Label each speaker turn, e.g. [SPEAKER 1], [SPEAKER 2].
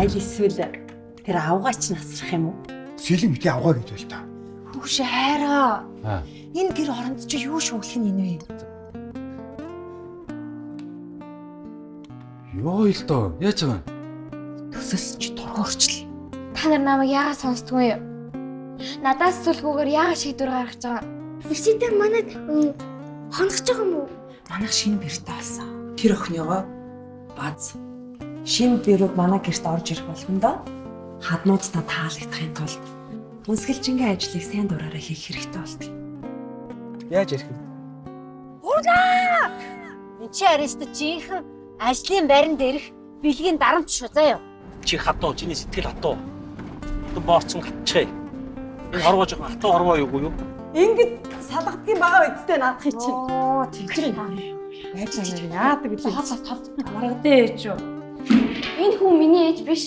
[SPEAKER 1] Аль эсвэл тэр авгаач насрах юм уу?
[SPEAKER 2] Сэлэн бити авгаа гэж байл та.
[SPEAKER 1] Хүүш хайраа. Энэ гэр оронд чи юу шүглэх нь энэ вэ?
[SPEAKER 3] Йоо ил доо. Яаж байгаа юм?
[SPEAKER 1] Төсөөс чи турган өрчлөө.
[SPEAKER 4] Та нар намайг яагаад сонсдгүй юм? Надаас сүлгүүгээр яагаад шийдвэр гаргаж байгаа юм? Ирчтэй манад хоногч байгаа юм уу?
[SPEAKER 5] Манайх шинэ бэртэй болсон. Тэр охиныгоо баз. Шинэ бэрүүг манай гэрт орж ирэх болгондоо хаднуудтай таалагдахын тулд үнсгэлжингийн ажлыг сайн дураараа хийх хэрэгтэй болдог.
[SPEAKER 6] Яаж ярих вэ?
[SPEAKER 7] Энд чи арест жинхэнэ ажлын байран дээрх бэлгийн дарамт шүү заяа.
[SPEAKER 8] Чи хатуу, чиний сэтгэл хатуу. Хатан боорцсон хатчихъя. Энэ хорвоо жоохон хатуу хорвоо юу юу?
[SPEAKER 1] Ингээд салгадгийн байгаа үсттэй наадахыг чинь.
[SPEAKER 5] Оо тэгж байж байгаа яадаг билээ.
[SPEAKER 1] Маргадээ ээж юу?
[SPEAKER 4] Энэ хүн миний ээж биш.